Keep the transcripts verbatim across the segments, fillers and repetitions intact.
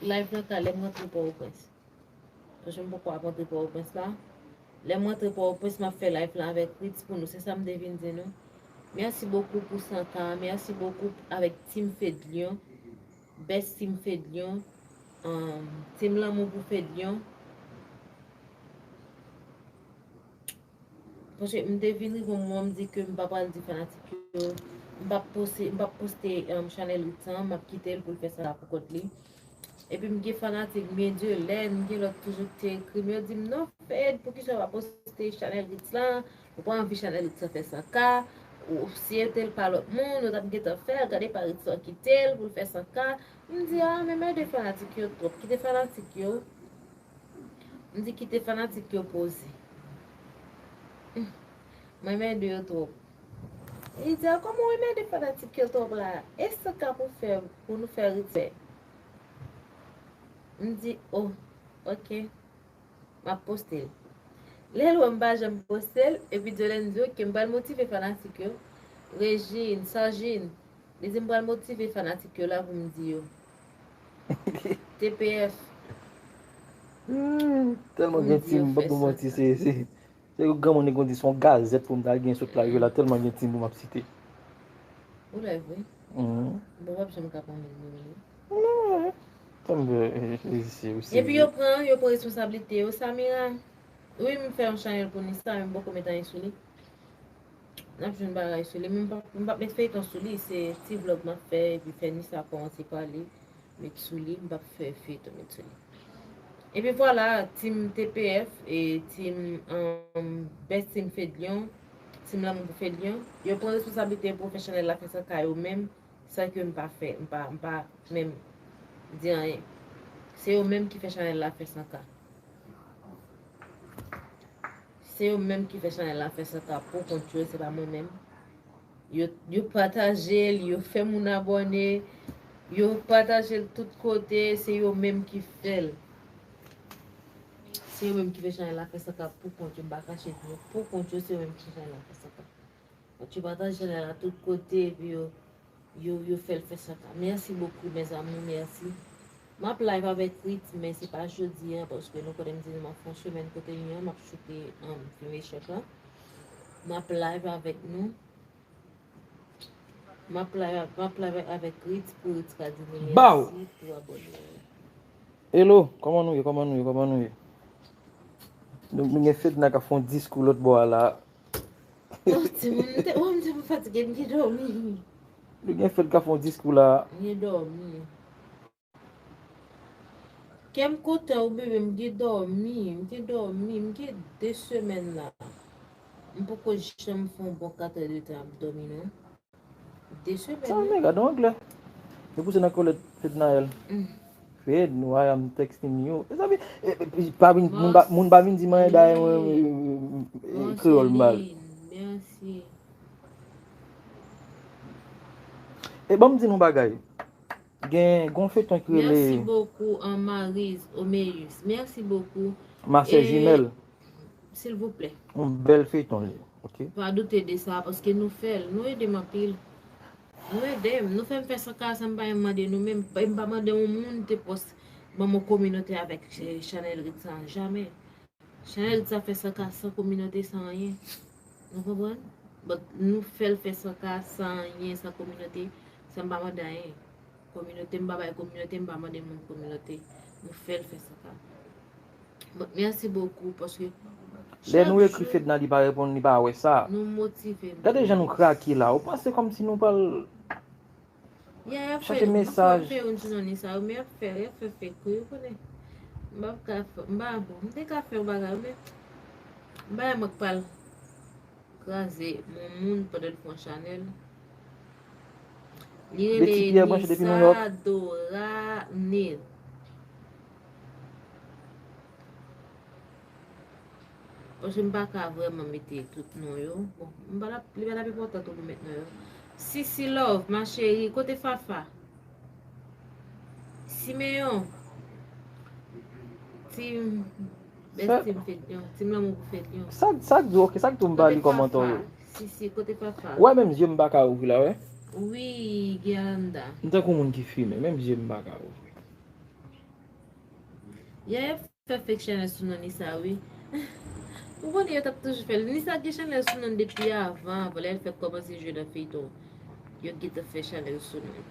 live nan ka lè m rantre Pòtoprens. Paske m poko ap rantre Pòtoprens la. Lè m rantre Pòtoprens, m ap fè live la avèk Ritz pou nou. Se sa m te vin di nou. Mèsi bokou pou san K. Mèsi bokou avèk Team Fedlion. Best Team Fedlion. Um, Team Lanmou pou Fedlion. Paske m te vin rive yon moman, m di ke m pa pral di fanatik yo, m p ap poste, m p ap poste, um, chanèl Ritz an, m ap kite l pou l fè sa la pou kont li. Epi m gen fanatik, m gen Dyolèn, m gen lòt toujou ki te ekri m, yo di m, "Non, Fed, poukisa w pa poste chanèl Ritz lan? Ou pa anvi chanèl Ritz lan fè san K? Ou, si e te l pa lòt moun, ou t ap gentan fè l, gade pa Ritz lan kite l pou l fè san K." M di, "Ah, men mède fanatik yo twòp, kite fanatik yo." M di, "Kite fanatik yo poze." Mwen mède yo twòp. Li di, "Ah, kòman w mède fanatik yo twòp la? E san K pou fè, pou nou fè Ritz fè?" M di, "Oh, ok." M ap poste l. Lè l wè m pa janm poste l, epi Dyolèn di, "Ok, m pral motive fanatik yo." Regine, Sarjin, li di, "M pral motive fanatik yo la pou m di yo." T P F. Hmm, tèlman gen tim, m p ap manti, se, se, se yon granmoun ki konn di se yon gazèt pou m ta gen sot la, yo la tèlman gen tim pou m ap site. Ou lè vre? Mhm. Bon, w ap janm ka konnen moun yo. Non, tann, e, e, e, se, se. Epi yo pran, yo pran responsablite yo, Samira. Wi, m fè yon chanèl pou Nisa, men m poko met anyen sou li. N ap jwenn bagay sou li, men m p ap, m p ap met feyton sou li, se ti vlòg m ap fè, epi fè Nisa kòmanse pale, met sou li, m p ap fè feyton met sou li. Epi vwala, team T P F e team, um, Best Team Fedlion, team Lanmou pou Fedlion, yo pran responsablite yo pou fè chanèl la fè san K yo menm, san ke m pa fè, m pa, m pa menm di anyen. Se yo menm ki fè chanèl la fè san K. Se yo menm ki fè chanèl la fè san K pou kont yo, se pa mwen menm. Yo, yo pataje l, yo fè moun abòne, yo pataje l tout kote, se yo menm ki fè l. Se yo menm ki fè chanèl la fè san K pou kont yo, m pa kache pou yo. Pou kont yo, se yo menm ki fè chanèl la fè san K. Yo pataje chanèl la tout kote, epi yo, yo, yo fè l fè san K. Mèsi bokou, mes amours, mèsi. M ap live avèk Ritz, men se pa jodi a, paske nou konnen m di nou m ap fè yon semèn kote li an, m ap choute, um, fim echèk la. M ap live avèk nou. M ap live, m ap live avèk Ritz pou Ritz ka di nou mèsi pou abòne. Hello, kòman nou ye, kòman nou ye, kòman nou ye? Nou, nou gen Fedna k ap fè yon diskou lòt bò a la. Oh, timoun, m te, oh, m te fatige, m te dòmi. Nou gen Fed k ap fè yon diskou la. M te dòmi. Kè m kontan wi bebe, m te dòmi, m te dòmi, m gen de semèn la. M poko janm fè yon bon katè de tan ap dòmi non. De semèn wi. Sa men gade anglè. Yo pouse nan kolèt Fednaelle. Mm. Fed, why I'm texting you. Mezanmi, e, e, pa vin, moun pa, moun pa vin di m anyen dayè mwen, e, e, e, kreyòl m pale. Mèsi. E ban m di nou bagay. Gen, gen yon feyton ki rele. Merci beaucoup, Anne-Marie Oméus. Merci beaucoup. Ma sè Jimèl. Silvouplè. Yon bèl feyton li, ok? Pa doute de sa, paske nou fè l, nou ede m anpil. Nou ede m, nou fè m fè san K san m pa menm mande nou menm, m pa mande yon moun te pòs ban m yon kominote avèk, eh, chanèl Ritz sa, jamè. Chanèl Ritz sa fè san K san kominote, san anyen. Nou konprann? But nou fè l fè san K san anyen, san kominote, san m pa mande anyen. Kominote, m pa bay kominote, m pa mande moun kominote. Nou fè l fè sa ka. But merci beaucoup, paske lè nou ekri Fedna, li pa reponn, li pa wè sa. Nou motive m. Gade jan nou krake la. Ou panse kòmsi nou pral chante mesaj. Y ap fè, y ap fè youn sou Nisa, men y ap fè, y ap fè fake wi, ou konnen. M p ap ka fè, m pa bon. M te ka fè yon bagay, men bagay mwen k pral kraze yon moun pandan l pran chanèl. Li rele Betty Pierre branche depi New York. Nisa Dorane. Paske m pa ka vrèman mete tout non yo. Bon, m pa t ap, li pa t ap enpòtan tou pou met non yo. Sisi Love, ma chérie, kote Fafa? Simeyon. Team Best Team Fedlion. Team Lanmou pou Fedlion. Sa, sa k di, ok, sa k di w m pa li kòmantè w yo. Sisi, kote Fafa? Ou wè menm zye m pa ka ouvri la, wè? Wi, Gerlanda. M tankou moun ki fimen, menm zye m pa ka ouvri. Ya, yo fè fake chanèl sou non Nisa, wi. Ou konnen yo t ap toujou fè l. Nisa gen chanèl sou non depi avan, avan lè l fèk kòmanse jwe nan feyton. Yo gentan fè chanèl sou non.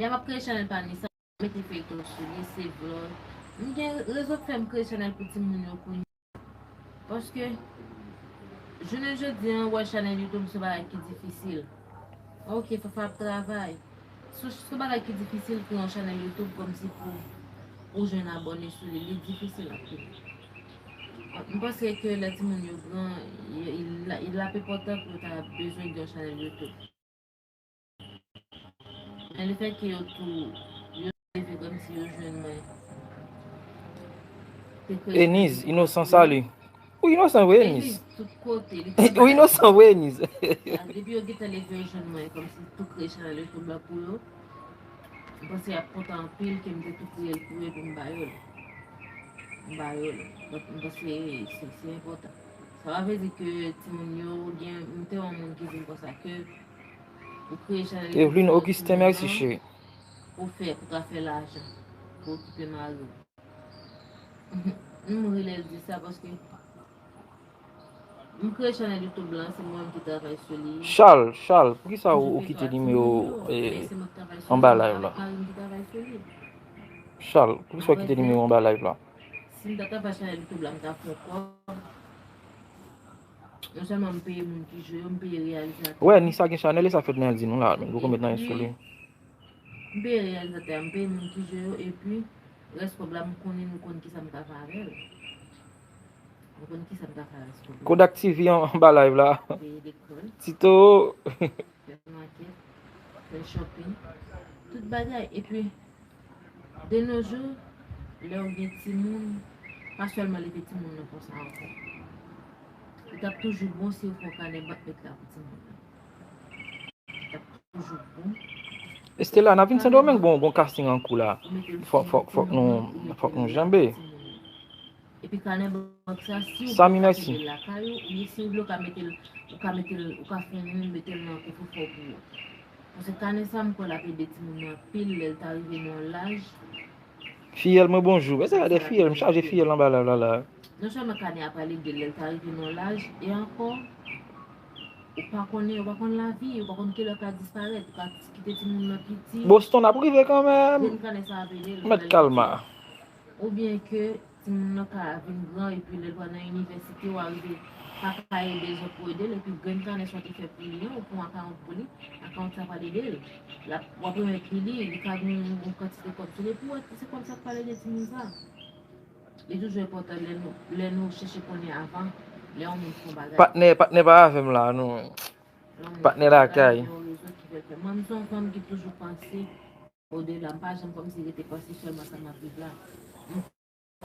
Ya, m ap kreye chanèl pa Nisa. Mete feyton sou li, se vlog. M gen rezon k fè m kreye chanèl pou timoun yo kounye a. Paske, jounen jodi a, wè chanèl YouTube se bagay ki difisil. Ok, Fafa ap travay. Se, se bagay ki difisil pou yon chanèl YouTube kòmsi pou ou jwenn abòne sou li. Li difisil anpil. M panse ke lè timoun yo gran, y, y, l ap enpòtan pou yo ta bezwen gen yon chanèl YouTube. Men lefètke yo tou, yo leve kòmsi yo jwenn mwen. Te kreye Eniz, chanèl inosan pou yo. Sali. Ou inosan vre, Eniz. Eniz, tout kote, li Ou inosan vre, Eniz. Depi yo gentan leve yo jwenn mwen, kòmsi tou kreye chanèl YouTube la pou yo. M panse y ap kontan anpil ke m te tou kreye l pou yo epi m ba yo l. M ba yo l. Donk, m panse se, se enpòtan. Sa pa vle di ke timoun yo gen, m te wè yon moun ki di m konsa ke ou kreye chanèl YouTube Evelyn pou Augustin, timoun mèsi, nan, cheri. Pou fè, pou ta fè lajan, pou okipe mari w. M ri lè l di sa paske m kreye chanèl YouTube lan, se mwen menm ki travay sou li. Chal, Chal, poukisa ou, ou kite nimewo, eh, anba live la? Mari m ki travay sou li. Chal, poukisa ou kite nimewo anba live la? Si m ta travay chanèl YouTube la, m ta fè kòb. Non sèlman m peye moun ki jwe yo, m peye reyalizatè. Wè, Nisa gen chanèl, e sa fèt nan di nou la, men poko met nan sou li. M peye reyalizatè, m peye moun ki jwe yo, epi rès kòb la, m konnen nou konn kisa m ka fè avè l. Nou konn kisa m ka fè avè rès kòb la. Kodak T V an, anba live la. Peye lekòl. Tito. Fè makèt, fè shopping, tout bagay. Epi, de nos jours, lè w gen timoun, pa sèlman leve timoun nan konsa ankò. Li t ap toujou bon si w fè yon kanè banknòt la pou timoun nan. Li t ap toujou bon. Estela, n ap vin Sendomeng, bon, bon casting an kou la. Fòk, fòk, fòk nou, fòk nou janbe. Epi kanè bank sa, si w vle, w ka kenbe l lakay ou, oubyen si w vle, w ka mete l, ou ka mete l, ou ka fè yon moun mete l nan kofòfò pou ou. Paske kanè sa, m kwè l ap ede timoun nan anpil lè l ta rive nan yon laj. Fiyèl mwen, bonjou. Mwen se gade fiyèl, m chaje fiyèl anba la, la, la. Non sèlman kanè a pral ede l lè l ta rive nan yon laj, e ankò, ou pa konnen, ou pa konn lavi, ou pa konn kilè w ka disparèt, ou ka kite timoun nan piti. Boston ap rive kanmenm. Grenn kanè sa ap ede l. Mèt Kalma. Oubyen ke timoun nan ka vin gran epi lè l pral nan inivèsite, w a rive pa ka ede l jan pou ede l, epi grenn kanè sa w te fè pou li an, ou pran akawont pou li, akawont sa pral ede l. L ap, w ap remèt li li, li ka gen yon, yon kantite kòb sou li, epi w wè se kòb sa k pral ede timoun sa. Li toujou enpòtan lè nou, lè nou chèche konnen avan, lè yon moun fè yon bagay. Patnè, patnè pa avè m la, non. Patnè lakay. Mwen, m se yon fanm ki toujou panse odela, m pa janm kòmsi rete panse sèlman sa m ap viv la. M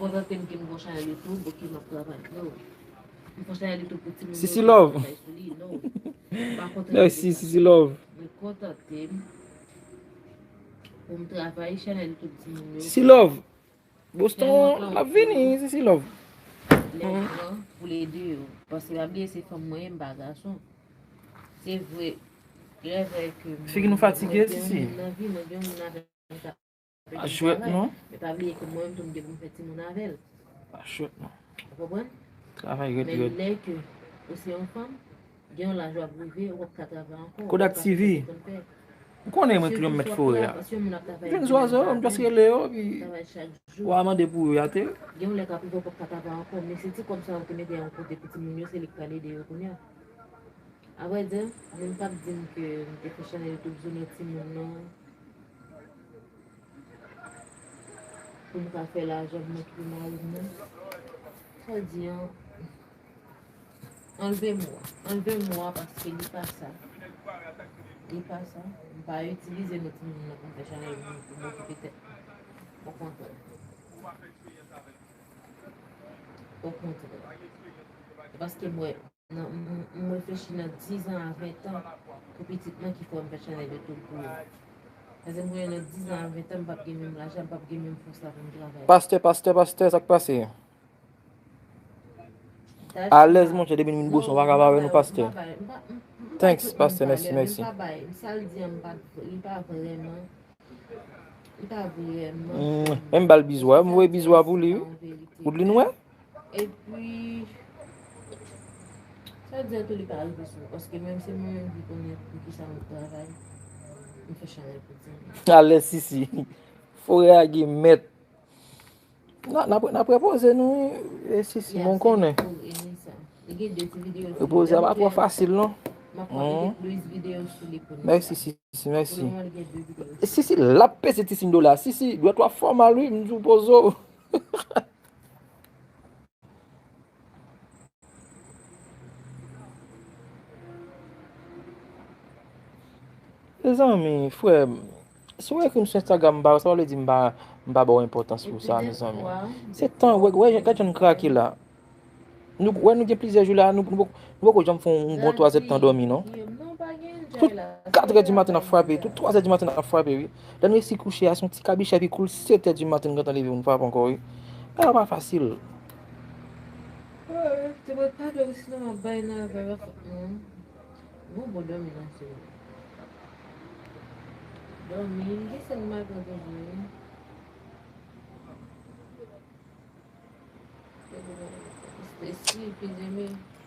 kontante m ke m gon chanèl YouTube, ke m ap travay. No. M gon chanèl YouTube pou timoun yo, Sisi Love. M pa kontante m. Mèsi, Sisi Love. M kontante m pou m travay chanèl YouTube timoun yo. Sisi Love. Boston, l ap vini, Sisi Love. Lè w gran, pou l ede yo. Paske pa bliye se fanm mwen ye, m pa gason. Se vre, lè vre ke figi nou fatige, Sisi. Mwen gen yon moun nan vi, mwen gen yon moun avè m k ap fè ti travay. Pa jwèt non. Men pa bliye ke mwen menm tou m gen pou m fè timoun avè l. Pa jwèt non. Ou konprann? Travay rèd rèd. Men lè ke ou se yon fanm, gen yon laj w ap rive, ou p ap ka travay ankò. Kodak T V. Ou konnen mwen kliyan m mèt fore a. Jwenn zwazo yo, m just rele yo, epi w a mande pou yo, y a te. Gen yon lè k ap rive, ou p ap ka travay ankò, men se ti kòb sa yo te mete yon kote pou timoun yo, se li k pral ede yo kounye a. Avrèdi, moun p ap di m ke m te fè chanèl YouTube sou non timoun nan pou m ka fè lajan pou m okipe mari m nan. Sa di an, anlve mo a. Anlve mo a paske li pa sa. Li pa sa. M pa itilize non timoun nan pou m fè chanèl YouTube pou m okipe tèt mwen. Okontrè. Okontrè. Se paske m wè Nan, m, m, m reflechi nan diz an a ven tan pou pitit mwen ki fè m fè chanèl YouTube pou yo. Paske m konnen nan diz an a ven tan, m p ap gen menm lajan, m p ap gen menm fòs la pou m travay. Pastè, pastè, pastè, sa k pase? Alèz, monchè, depi n vin Boston, w pa ka pa wè nou, pastè. Thanks, pastè, mèsi, mèsi. M pa bay, sa l di an, m pa, li pa vrèman, li pa vrèman. Mm, menm ba l bizou a, m voye bizou a pou li, wi. Woodline, wè? Epi, sa l di an tou, li pa rive sou mwen, paske menm se mwen menm ki konnen pou ki sa m ap travay. M fè chanèl pou di. Alèz, Sisi. Forè a gen mèt. N a, n ap, n ap repoze nou, wi, e Sisi, mwen konnen. Repoze a pa twò fasil, non. Mèsi, Sisi, mèsi. E Sisi, l ap peze ti siy dola. Sisi, dwèt w ap fè w mal, wi, m di w poze w. Mezanmi, frè m, si w ekri m sou Instagram, m pa, sa pa vle di m pa, m pa ba w enpòtans pou sa, mezanmi. Se tan, wè, wè, gad jan n krake la. Nou, wè, nou gen plizyè jou la, nou, nou, nou poko janm fè yon bon twa zè tan dòmi, non. Tout katrè di maten n ap frape, tout twa zè di maten n ap frape, wi. Lè n resi kouche a, se yon ti kabichè epi koul sèt è di maten n gentan leve, nou frape ankò, wi. Bagay la pa fasil. Te mwen pa dòmi, sinon m ap bay nan avè w. Bon, bon, dòmi nan se. Dòmi, m gen sèl maten toujou, wi.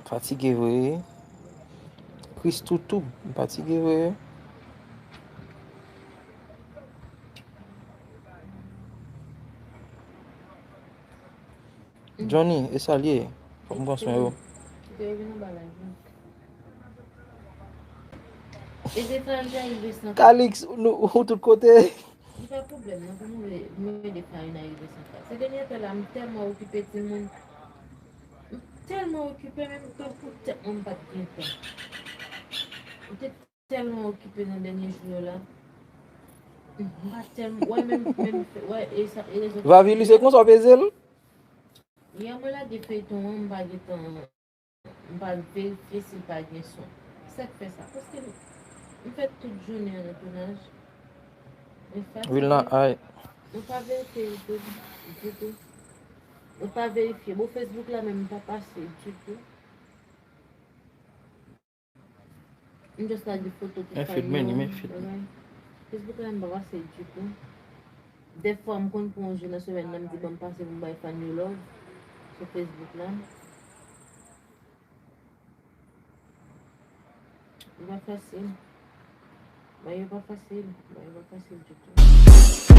Fatige vre, wi. Christoo Tube, m fatige vre, wi. Johnny, e sa l ye? Fò m pran swen yo. Kalix, nou, ou tout kote. Li pa pwoblèm, non, pou mwen, mwen de Farina rive san ka. Se dènye tan la, m tèlman okipe timoun. M tèlman okipe, menm tankou tèt mwen, m pa t gen tan. M te tèlman okipe nan dènye jou yo la. M pa tèlman, wè, menm, menm, wè, e sa, e rezon. Vavili, se konsa w peze l? Yè mwen lage feyton an, m pa gen tan. M pa verifye si l pa gen son. Sa k fè sa? Paske m, m fè tout jounen an nan tounaj. Men fatige. Vilna, ay. Mwen pa verifye ditou, ditou. Mwen pa verifye. Bon, Facebook la menm, m pa pase ditou. M just lage foto pou fanmi yo, bagay. Facebook la, m pa pase ditou. Dèfwa, m konn pran yon jou nan semèn nan, m di, "Ban m pase pou m bay fan yo love" sou Facebook la. Li pa fasil. Bagay yo pa fasil. Bagay yo pa fasil ditou.